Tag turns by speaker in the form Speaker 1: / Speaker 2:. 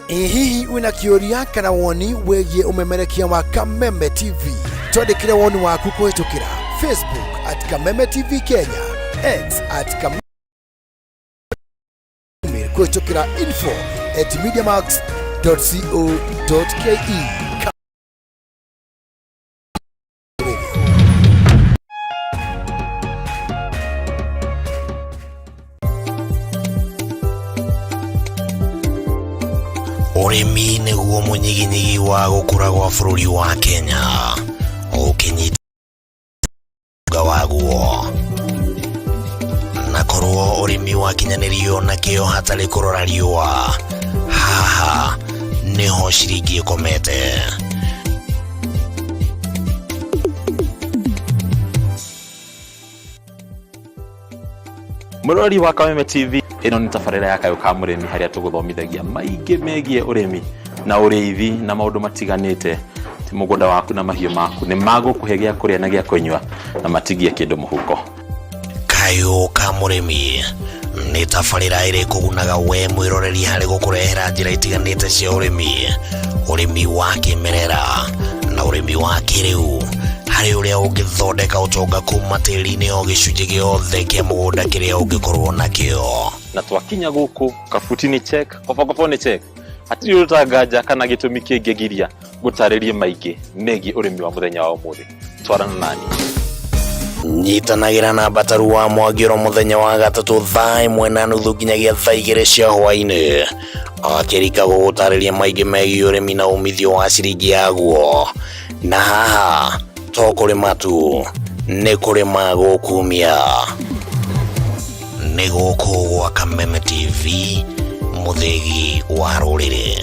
Speaker 1: Ĩ hihi wĩna kĩũria kana woni wĩgiĩ ũmemerekia wa Kameme TV? Twandĩkĩre woni waku kũhĩtũkĩra Facebook at Kameme TV Kenya, X at Kameme, email kũhĩtũkĩra info at mediamax.co.ke.
Speaker 2: Ũrĩmi nĩguo mũnyiginyigi wa gũkũra gwa bũrũri wa Kenya ũkĩnyita waguo na korwo ũrĩmi wakinyanĩrio na kĩo hatarĩ kũrora riũa, haha nĩho ciringi ĩkomete.
Speaker 3: Mũrori wa Kameme TV, ĩno nĩ tabarĩra ya Kayũ ka Mũrĩmi, harĩa tũgũthomithagia maingĩ megiĩ ũrĩmi na ũrĩithi na maũndũ matiganĩte. Ti mũgũnda waku na mahiũ maku nĩ magũkũhe gĩa kũrĩa na gĩa kũnyua na matigie kĩndũ mũhuko.
Speaker 2: Kayũ ka Mũrĩmi nĩ tabarĩra ĩrĩ kũgunaga we mwĩroreri harĩ gũkũrehera njĩra itiganĩte cia ũrĩmi, ũrĩmi wa kĩmerera na ũrĩmi wa kĩrĩu, harĩ ũrĩa ũngĩthondeka ũtonga kuma tĩri-inĩ o gĩcunjĩ gĩothe kĩa mũgũnda kĩrĩa ũngĩkorwo nakĩo.
Speaker 3: Na twakinya gũkũ kabuti nĩ check, kobokobo nĩ check, hatirĩ ũndũ ta nganja kana gĩtũmi kĩngĩgiria ngũtarĩrie maingĩ megiĩ ũrĩmi wa mũthenya wa ũmũthĩ. Twarana nani.
Speaker 2: Nyitanagĩra na Mbataru wa Mwangi oro mũthenya wa gatatũ thaa 1:30 nginyagia thaa 2 cia hwaĩ-inĩ, akĩrika gũgũtarĩria maingĩ megiĩ ũrĩmi na umithio wa ciringi yaguo. Na haha to kũrĩma tu, nĩ kũrĩma gũkumia. Nĩ gũkũ gwa Kameme TV, mũthĩgi wa rũrĩrĩ.